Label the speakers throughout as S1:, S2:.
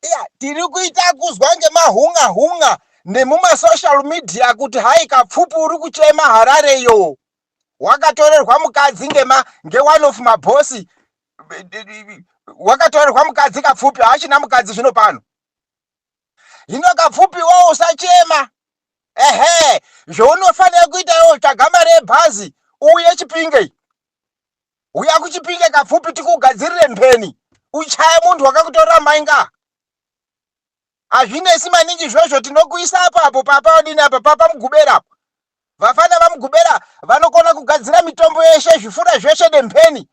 S1: Iya, tiri kuita kuzwa ngemahunga hunga nemumasocial media kuti hai Kapfupi uri kuchema Harare yo. Wakatorerwa mukadzi ngema ngeone of mabhosi. Wakatorerwa mukadzi Kapfupi, haachina mukadzi zvino pano. Hino Kapfupi wo usachema. Ehe, zvaunofanira kuita iwe tsvaga mari yebhazi uuye Chipinge. Uya kuChipinge Kapfupi tikugadzirire mheni uchaye munhu wakakutorera mai nga. Hazvinesi maningi izvozvo tinokuisa apo apo papa odini apa papa mugubera apo. Vafana vamugubera vanokona kugadzira mitombo yeshe zvifura zveshe nemheni.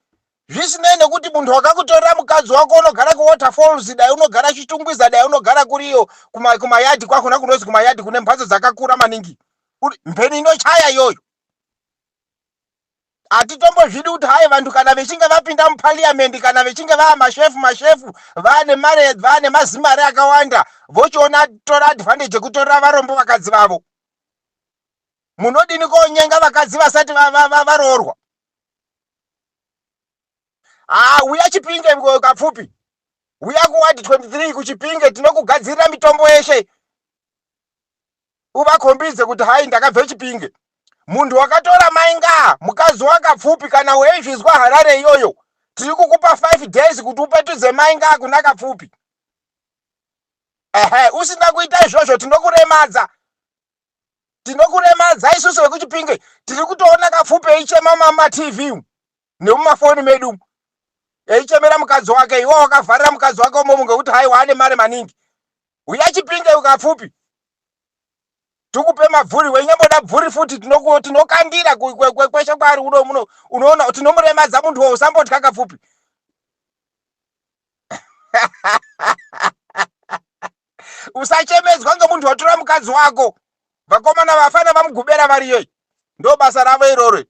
S1: Zvisinei nekuti munhu wakakutorera mukadzi wako unogara kuWaterfalls dai unogara Chitungwiza dai unogara kuriyo kumayadhi kwakona kunozi kumayadhi kune mhatso dzakakura maningi. Mheni inochaya iyoyo. Hatitombozvidi kuti hai vantu kana vechinge vapinda muparliament kana vechinge vaa mashefu mashefu vaane mare vaane mazimari akawanda vochiona tora advantage yekutorera varombo vakadzi vavo. Munodini konyenga vakadzi vasati varoorwa? Ah, uya Chipinge Kapfupi. Uya kuward 23 kuChipinge tinokugadzirira mitombo yeshe. Uvakhombidze kuti hai ndakabve Chipinge. Munhu wakatora mai ngaa mukadzi waKapfupi kana weizvizwa Harare iyoyo tiri kukupa 5 days kuti upetudze mai ngaa kuna Kapfupi. Ehe, usina kuita izvozvo tinokuremadza. Tinokuremadza isusu vekuChipinge tiri kutoona Kapfupi eichema mama TV nemumafoni medu eichemera mukadzi wake. Iwe wakavharira mukadzi wake umomo ngekuti hai waane mare maningi. Uya Chipinge Kapfupi tikupe mabvuri wenyamboda bvuri futi tinokandira kweshe kwaari uno muno unoona tinomuremadza munhu wo usambotya Kapfupi. Usachemedzwa ngemunhu watora mukadzi wako. Vakomana vafana vamugubera variyo ndo basa ravo iroro.